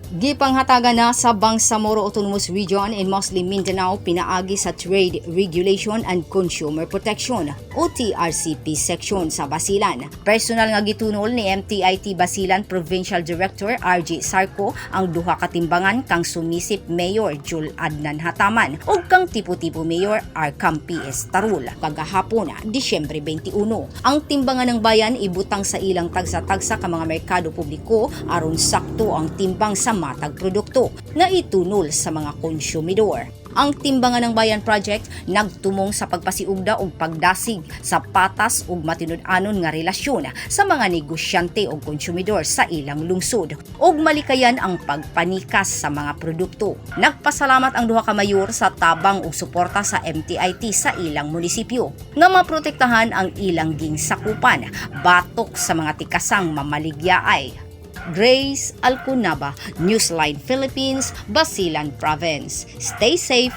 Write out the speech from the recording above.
Gipanghatagan na sa Bangsamoro Autonomous Region in Muslim Mindanao pinaagi sa Trade Regulation and Consumer Protection o TRCP section sa Basilan. Personal nga gitunol ni MTIT Basilan Provincial Director RG Sarco ang duha ka timbangan kang Sumisip Mayor Jul Adnan Hataman ug kang Tipo-Tipo Mayor Arcam PS Tarul kagahapon, Disyembre 21. Ang timbangan ng bayan ibutang sa ilang tagsa-tagsa ka mga merkado publiko aron sakto ang timbang sa matag produkto nga itunol sa mga konsumidor. Ang Timbangan ng Bayan Project nagtumong sa pagpasiugda og pagdasig sa patas ug matinud-anon nga relasyon sa mga negosyante ug konsumidor sa ilang lungsod ug malikayan ang pagpanikas sa mga produkto. Nagpasalamat ang duha ka mayor sa tabang ug suporta sa MTIT sa ilang munisipyo nga maprotektahan ang ilang ginsakupan batok sa mga tikasang mamaligyaay. Grace Alcunaba, Newsline Philippines, Basilan Province. Stay safe.